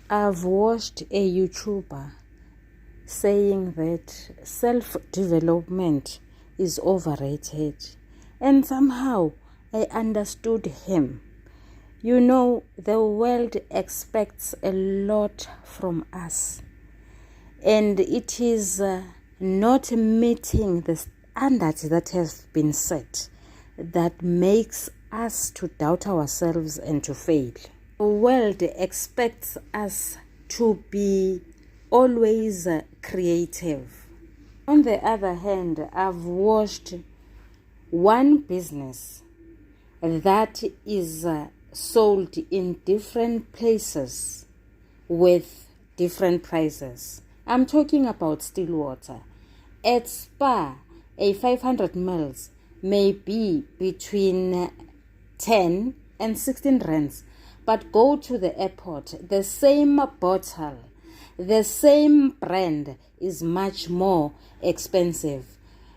I've watched a YouTuber saying that self-development is overrated, and somehow I understood him. You know, the world expects a lot from us, and it is not meeting the standards that have been set that makes us to doubt ourselves and to fail. The world expects us to be always creative. On the other hand, I've watched one business that is sold in different places with different prices. I'm talking about still water. At Spar, a 500 mils may be between 10 and 16 rands. But go to the airport, the same bottle, the same brand is much more expensive.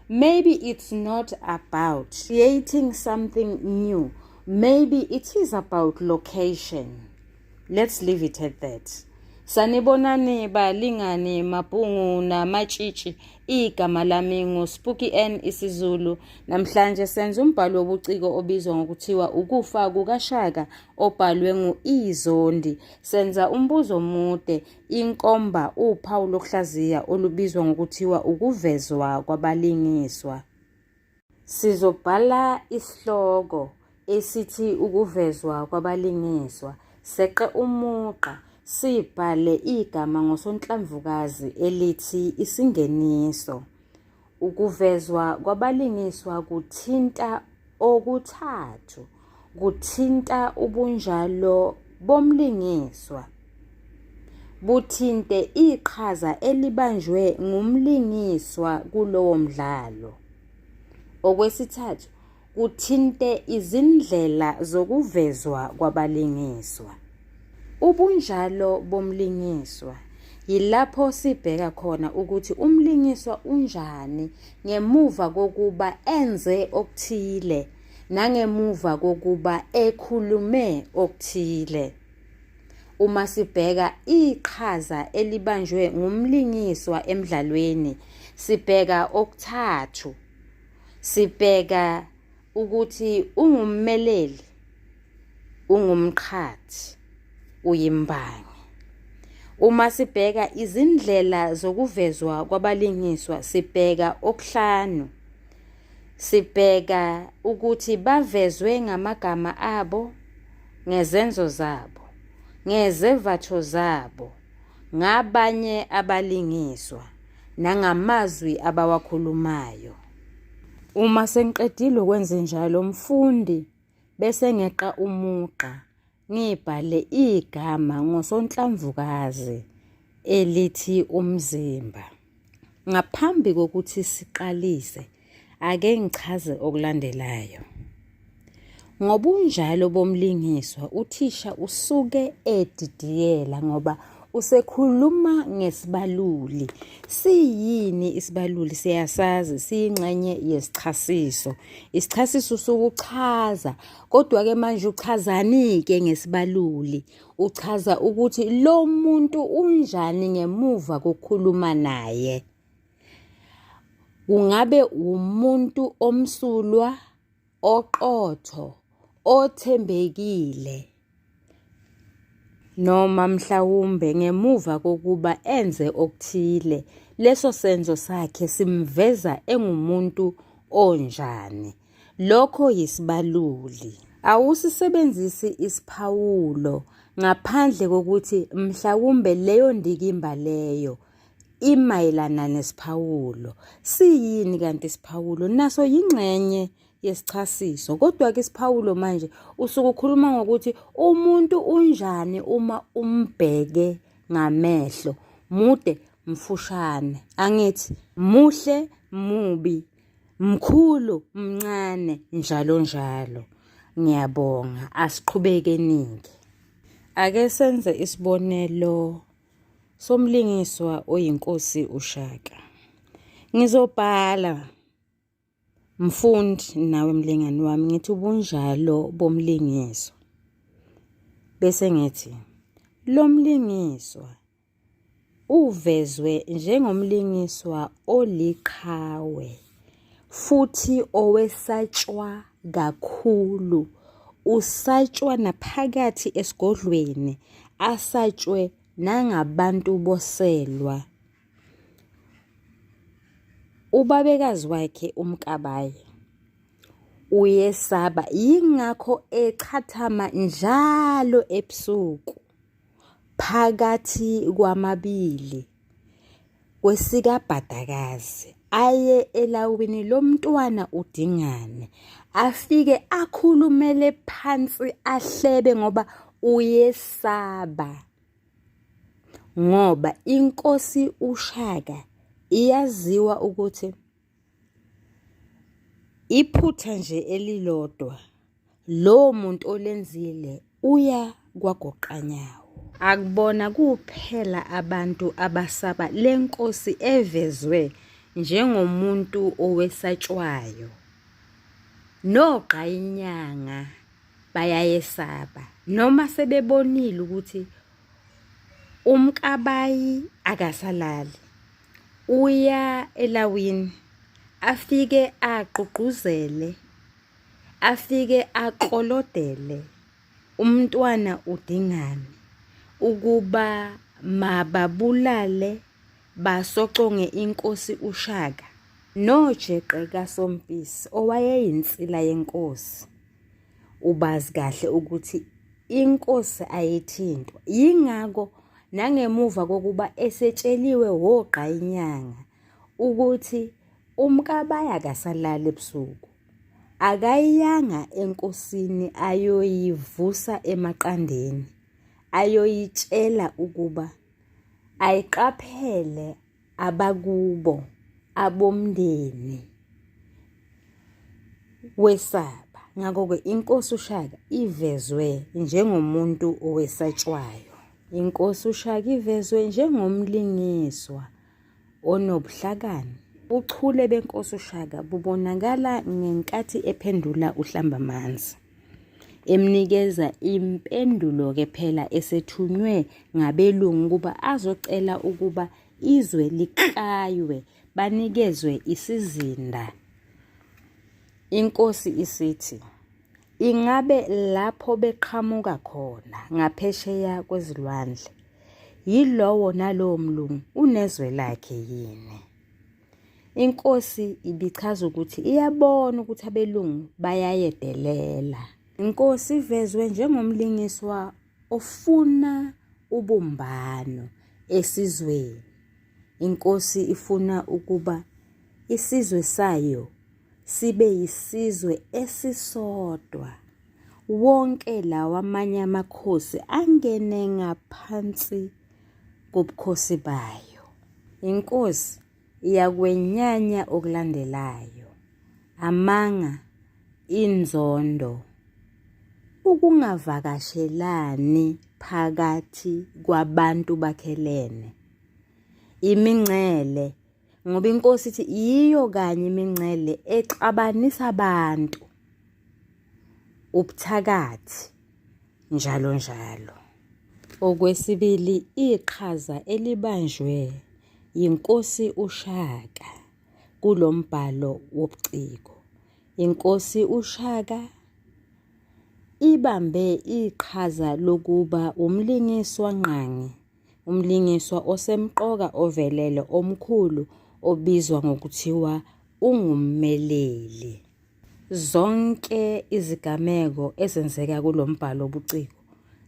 Maybe it's not about creating something new. Maybe it is about location. Let's leave it at that. Sanibonani balingani mabhungu namatshitshi igama lami nguSpooky N isiZulu. Namhlanje senza umbhalo wobuciko obizwa ngokuthiwa Ukufa kukaShaka obhalwe ngu-Izondi. Senza umbuzo omude, inkomba uphawu lokuhlaziya olubizwa ngokuthiwa ukuvezwa kwabalingiswa. Sizobhala isihloko esithi ukuvezwa kwabalingiswa, seqe umugqa, sibhale igama ngosonhlamvukazi elithi isingeniso. Ukuvezwa kwabalingiswa kuthinta okuthathu, kuthinta ubunjalo bomlingiswa, buthinte iqhaza elibanjwe ngumlingiswa kulowo mdlalo. Okwesithathu, kuthinte izindlela zokuvezwa kwabalingiswa. Ubunjalo bomlingiswa yilapho sibheka khona ukuthi umlingiswa unjani ngemuva kokuba enze okuthile nangemuva kokuba ekhulume okuthile. Uma sibheka iqhaza elibanjwe ngumlingiswa emdlalweni, sibheka okuthathu. Sibheka ukuthi ungummeleli, ungumqhathi, uyimbangi. Uma sibheka izindlela zokuvezwa kwabalingiswa, sibheka okuhlanu. Sibheka ukuthi bavezwe ngamagama abo, ngezenzo zabo, ngezevatho zabo, ngabanye abalingiswa nangamazwi abawakhulumayo. Uma sengiqedile ukwenzenjalo mfundi bese ngeqa umugqa ngibhale igama ngosonhlamvukazi elithi umzimba. Ngaphambi kokuthi siqalise, ake ngichaze okulandelayo. Ngobunjalo bomlingiswa, uthisha usuke edidiyela ngoba usekhuluma ngesibaluli. Siyini isibaluli? Siyasazi, siyingxenye yesichasiso. Isichasiso usuke uchaza, kodwa-ke manje uchazani-ke ngesibaluli? Uchaza ukuthi lo muntu unjani ngemuva kokukhuluma naye. Kungabe umuntu omsulwa, oqotho, othembekile noma mhlawumbe ngemuva kokuba enze okuthile, leso senzo sakhe simveza engumuntu onjani. Lokho yisibaluli. Awusisebenzisi isiphawulo ngaphandle kokuthi mhlawumbe leyo ndikimba leyo imayelana nesiphawulo. Siyini kanti isiphawulo? Naso yingxenye yesichasiso. Kodwa-ke isiphawulo manje usuke ukhuluma ngokuthi umuntu unjani uma umbheke ngamehlo. Mude, mfushane. Angithi muhle, mubi, mkhulu, mncane, njalo njalo. Ngiyabonga. Asiqhubekeningi. Ake senze isibonelo somlingiswa oyinkosi uShaka. Ngizobhala mfundi nawe mlingani wami ngithi ubunjalo bomlingiswa. Bese ngithi Lo mlingiswa uvezwe njengomlingiswa oliqhawe futhi owesatshwa kakhulu. Usatshwa naphakathi esigodlweni, asatshwe nangabantu boselwa. Ubabekazi wakhe uMkabayi uyesaba yingakho echathama njalo ebusuku phakathi kwamabili kwesikabhadakazi aye elawini lomntwana uDingane afike akhulumele phansi ahlebe ngoba uyesaba ngoba inkosi uShaka iyaziwa ukuthi Iphutha nje elilodwa lowo muntu olenzile uya kwagoqanyawo. Akubona kuphela abantu abasaba le nkosi evezwe njengomuntu owesatshwayo. Nogqayinyanga bayayesaba noma sebebonile ukuthi uMkabayi akasalali. Uya elawini afike agqugquzele, afike aklolodele umntwana uDingane ukuba mababulale basoconge inkosi uShaka noJeqe kaSompisi owayeyinsila yenkosi. Ubazi kahle ukuthi inkosi ayithintwa yingakho nangemuva kokuba esetsheliwe wogqa inyanga ukuthi uMkabayi akasalali ebusuku akayanga enkosini ayoyivusa emaqandeni ayoyitshela ukuba ayiqaphele abakubo abomndeni wesaba. Ngakho-ke inkosi uShaka ivezwe njengomuntu owesatshwayo. Inkosi uShaka ivezwe njengomlingiswa onobuhlakani. Ubuchule benkosi uShaka bubonakala ngenkathi ephendula uHlambamanzi. Emnikeza impendulo-ke phela esethunywe ngabelungu ukuba azocela ukuba izwe liklaywe banikezwe isizinda. Inkosi isithi, ingabe lapho beqhamuka khona ngaphesheya kwezilwandle, yilowo nalowo mlungu unezwe lakhe yini? Inkosi ibichaza ukuthi iyabona ukuthi abelungu bayayedelela. Inkosi ivezwe njengomlingiswa ofuna ubumbano esizweni. Inkosi ifuna ukuba isizwe sayo sibe yisizwe esisodwa. Wonke lawa amanye amakhosi angene ngaphansi kobukhosi bayo. Inkosi iyakwenyanya okulandelayo, amanga, inzondo, ukungavakashelani phakathi kwabantu bakhelene, imingcele ngoba inkosi ithi yiyo kanye imingcele exabanisa abantu, ubuthakathi njalo njalo. Okwesibili iqhaza elibanjwe yiNkosi uShaka kulo mbhalo wobuciko. INkosi uShaka ibambe iqhaza lokuba umlingiswa ngqangi, umlingiswa osemqoka ovelele omkhulu obizwa ngokuthiwa ungummeleli. Zonke izigameko ezenzeka kulo mbhalo wobuciko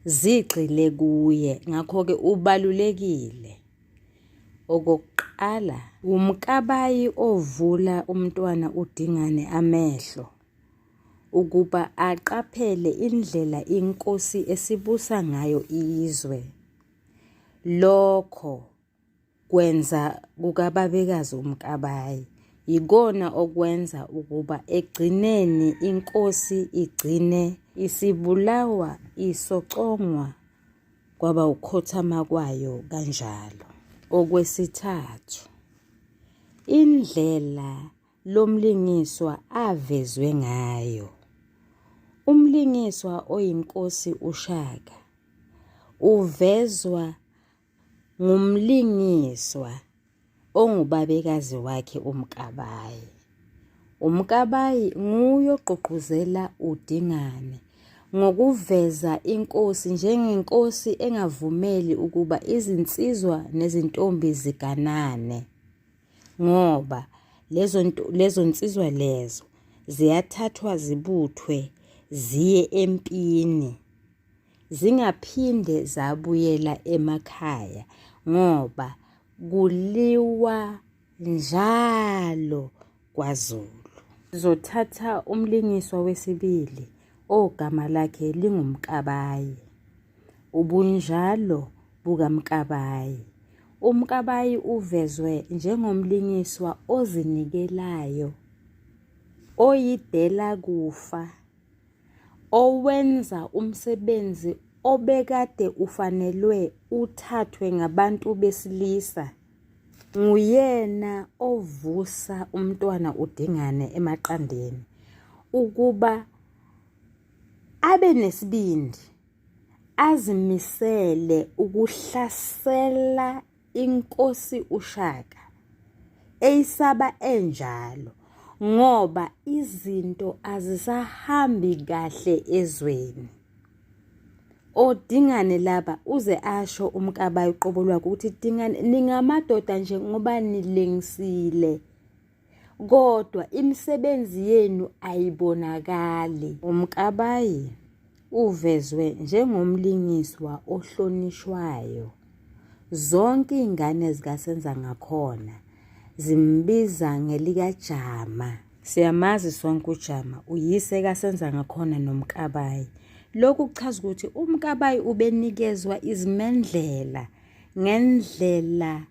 zigxile kuye ngakho-ke ubalulekile. Okokuqala, wuMkabayi ovula umntwana uDingane amehlo ukuba aqaphele indlela inkosi esibusa ngayo izwe. Lokho Kwenza kukababekazi uMkabayi yikona okwenza ukuba ekugcineni inkosi igcine isibulawa isocongwa kwaba ukukhothama kwayo kanjalo. Okwesithathu, indlela lo mlingiswa avezwe ngayo. Umlingiswa oyinkosi uShaka. Uvezwa ngumlingiswa ongubabekazi wakhe uMkabayi. UMkabayi nguye ogqugquzela uDingane ngokuveza inkosi njengenkosi engavumeli ukuba izinsizwa nezintombi ziganane ngoba lezo lezo nsizwa lezo ziyathathwa zibuthwe ziye empini zingaphinde zabuyela emakhaya ngoba kuliwa njalo kwaZulu. Sizothatha umlingiswa wesibili ogama lakhe linguMkabayi. Ubunjalo bukaMkabayi. UMkabayi uvezwe njengomlingiswa ozinikelayo, oyidela kufa owenza umsebenzi obekade ufanelwe uthathwe ngabantu besilisa. Nguyena ovusa umntwana uDingane emaqandeni ukuba abe nesibindi, azimisele ukuhlasela inkosi uShaka eyisaba enjalo ngoba izinto azisahambi kahle ezweni. Odingane laba uze asho uMkabayi uqobo lwakhe ukuthi Dingane ningamadoda nje ngoba nilengisile kodwa imisebenzi yenu ayibonakali. UMkabayi uvezwe njengomlingiswa ohlonishwayo. Zonke iy'ngane zikaSenzangakhona zimbiza ngelikaJama. Siyamazi sonke uJama, uyise kaSenzangakhona noMkabayi. Lokhu kuchaza ukuthi uMkabayi ubenikezwa izimendlela ngendlela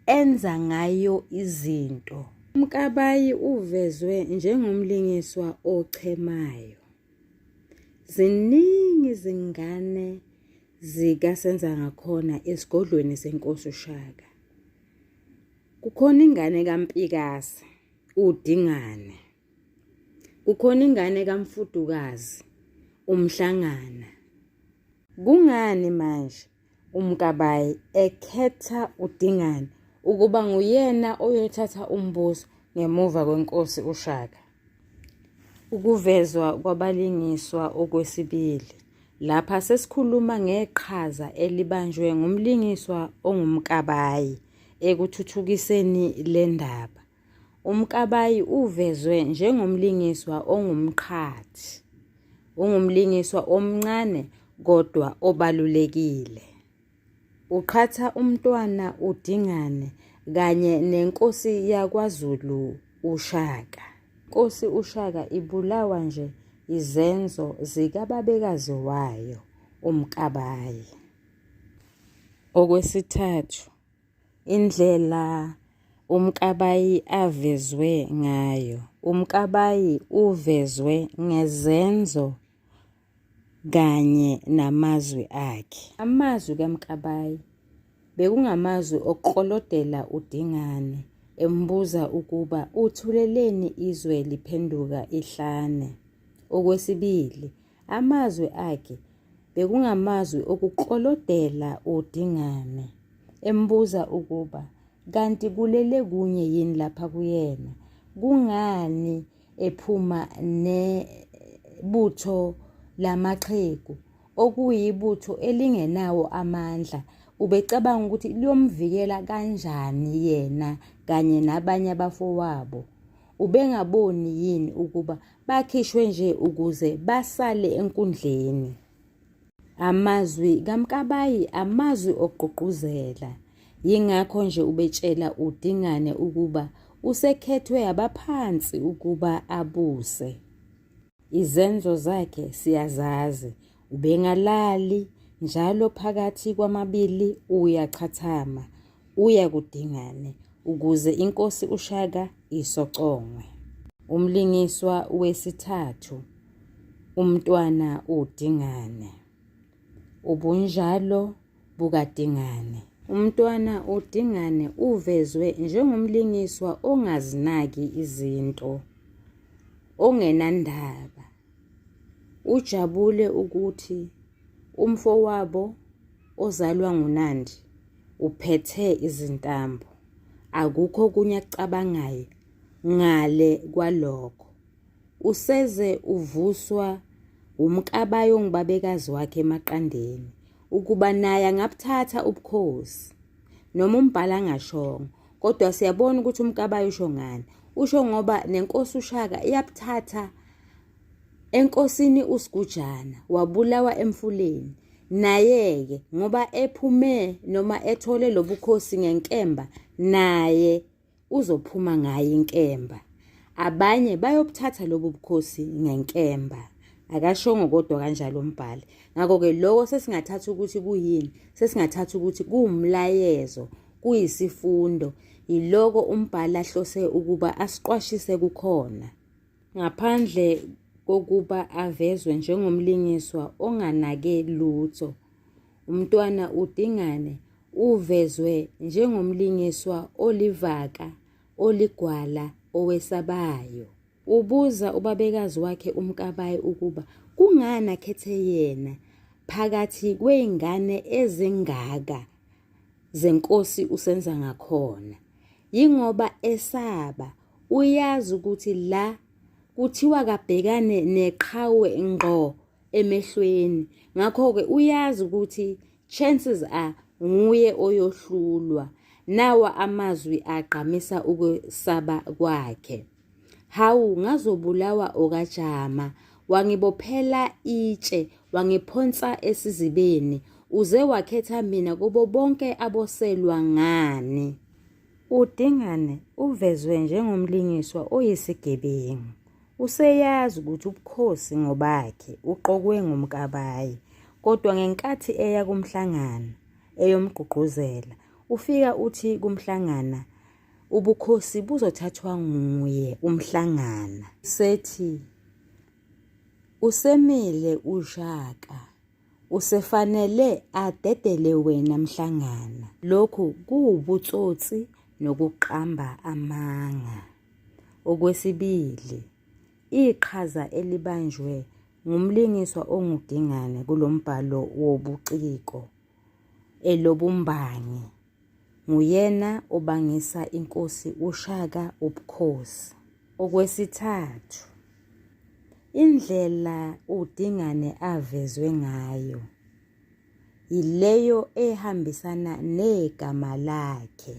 enza ngayo izinto. UMkabayi uvezwe njengomlingiswa ochemayo. Ziningi izingane zikaSenzangakhona esigodlweni senkosi uShaka. Kukhona ingane kaMpikase, uDingane. Kukhona ingane kaMfudukazi, uMhlangana. Kungani manje uMkabayi ekhetha uDingane ukuba nguyena oyothatha umbuso ngemuva kwenkosi uShaka? Ukuvezwa kwabalingiswa okwesibili. Lapha sesikhuluma ngeqhaza elibanjwe ngumlingiswa onguMkabayi ekuthuthukiseni le ndaba. UMkabayi uvezwe njengomlingiswa ongumqhathi. Ungumlingiswa omncane kodwa obalulekile. Uqhatha umntwana uDingane kanye nenkosi yakwaZulu uShaka. Inkosi uShaka ibulawa nje izenzo zikababekazi wayo uMkabayi. Okwesithathu, Indlela uMkabayi avezwe ngayo. UMkabayi uvezwe ngezenzo kanye namazwi akhe. Amazwi kaMkabayi bekungamazwi okuklolodela uDingane embuza ukuba uthuleleni izwe liphenduka ihlane. Okwesibili, Amazwi akhe bekungamazwi okuklolodela uDingane, embuza ukuba kanti kulele kunye yini lapha kuyena, kungani ephuma nebutho lamaxhegu okuyibutho elingenawo amandla, ubecabanga ukuthi liyomvikela kanjani yena kanye nabanye abafowabo. Ubengaboni yini ukuba Bakhishwe nje ukuze basale enkundleni. Amazwi kaMkabayi amazwi okugqugquzela. Yingakho nje ubetshela uDingane ukuba usekhethwe abaphansi ukuba abuse. Izenzo zakhe siyazazi, ubengalali njalo phakathi kwamabili uyachathama uya kuDingane ukuze inkosi uShaka isocongwe. Umlingiswa wesithathu umntwana uDingane. Ubunjalo bukaDingane. Umntwana uDingane uvezwe njengomlingiswa ongazinaki izinto, ongenandaba. Ujabule ukuthi umfowabo ozalwa nguNandi uphethe izintambo, akukho okunye akucabangayo ngale kwalokho. Useze uvuswa wuMkabayi ongubabekazi wakhe emaqandeni ukuba naye angabuthatha ubukhosi. Noma umbhali angashongo kodwa siyabona ukuthi uMkabayi usho ngani. Usho ngoba nenkosi uShaka iyabuthatha enkosini uSigujana wabulawa emfuleni. Naye-ke ngoba ephume noma ethole lobukhosi ngenkemba naye uzophuma ngayo inkemba. Abanye bayobuthatha lobu bukhosi ngenkemba. Akashongo kodwa kanjalo umbhali. Ngakho-ke lokho sesingathatha ukuthi kuyini? Sesingathatha ukuthi kuwumlayezo, kuyisifundo. Yiloko umbhali ahlose ukuba asiqwashise kukhona. Ngaphandle kokuba avezwe njengomlingiswa onganake lutho, uMntwana uDingane uvezwe njengomlingiswa olivaka, oligwala, owesabayo. Ubuza ubabekazi wakhe uMkabayi ukuba kungani akhethe yena phakathi kwezingane ezingaka zenkosi uSenzangakhona. Yingoba esaba Uyazi ukuthi la kuthiwa kabhekane neqhawe ngqo emehlweni. Ngakho-ke uyazi ukuthi chances are nguye oyohlulwa. Nawa amazwi agqamisa ukwesaba kwakhe. Hawu ngazobulawa okajama, wangibophela itshe, wangiphonsa esizibeni, uze wakhetha mina kubo bonke aboselwa ngani? UDingane uvezwe njengomlingiswa oyisigebengu. Useyazi ukuthi ubukhosi ngobakhe, uqokwe nguMkabayi. Kodwa ngenkathi eya kuMhlangana eyomgqugquzela, ufika uthi kuMhlangana ubukhosi buzothathwa nguye uMhlangana. Usethi usemile uShaka. Usefanele adedele wena Mhlangana. Lokhu kuwubutsotsi nokuqamba amanga. Okwesibili, iqhaza elibanjwe ngumlingiswa onguDingane kulo mbhalo wobuciko, elobumbangi, nguyena obangisa inkosi uShaka ubukhosi. Okwesithathu, indlela uDingane avezwe ngayo yileyo ehambisana negama lakhe.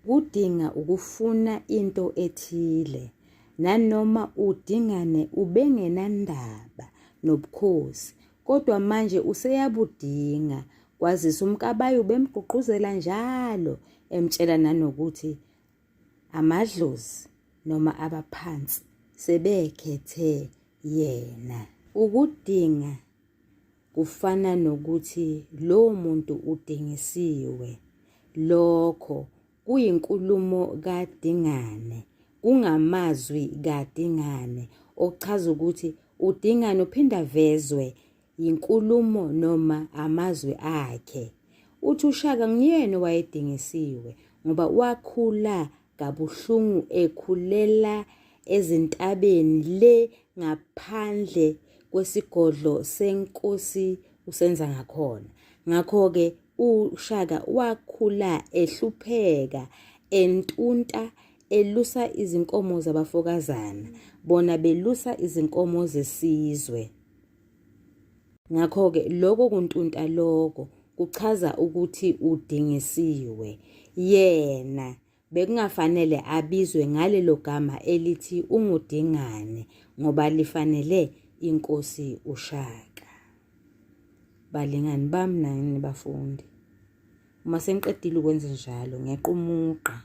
Kudinga ukufuna into ethile nanoma uDingane ubengenandaba nobukhosi kodwa manje useyabudinga kwazise uMkabayi ubemgqugquzela njalo emtshela nanokuthi Amadlozi noma abaphansi sebekhethe yena. Ukudinga kufana nokuthi lowo muntu udingisiwe. Lokho kuyinkulumo kaDingane, kungamazwi kaDingane okuchaza ukuthi uDingane uphinde avezwe yinkulumo noma amazwi akhe. Uthi uShaka nguyena owayedingisiwe ngoba wakhula kabuhlungu ekhulela ezintabeni le ngaphandle kwesigodlo senkosi uSenzangakhona. Ngakho-ke uShaka wakhula ehlupheka entunta elusa izinkomo zabafokazana bona belusa izinkomo zesizwe. Ngakho-ke lokho kuntunta lokho kuchaza ukuthi udingisiwe. Yena bekungafanele abizwe ngalelo gama elithi unguDingane ngoba lifanele inkosi uShaka. Balingani bami nani bafundi, uma sengiqedile ukwenza njalo ngeqa umugqa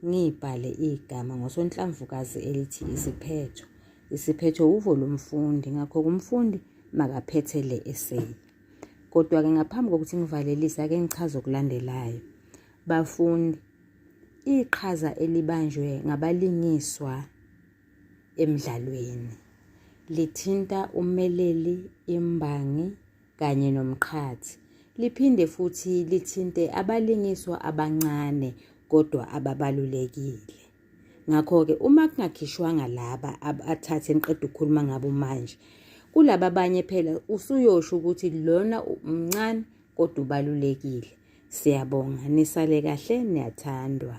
ngibhale igama ngosonhlamvukazi elithi isiphetho. Isiphetho uvo lomfundi ngakho kumfundi makaphethe le eseyi. Kodwa-ke ngaphambi kokuthi ngivalelise ake ngichaze okulandelayo. Bafundi, iqhaza elibanjwe ngabalingiswa emdlalweni lithinta ummeleli, imbangi kanye nomqhathi. Liphinde futhi lithinte abalingiswa abancane kodwa ababalulekile. Ngakho-ke uma kungakhishwanga laba abathathe engiqeda ukukhuluma ngabo manje, kulaba abanye phela usuyosho ukuthi lona mncane kodwa ubalulekile. Siyabonga, nisale kahle, niyathandwa.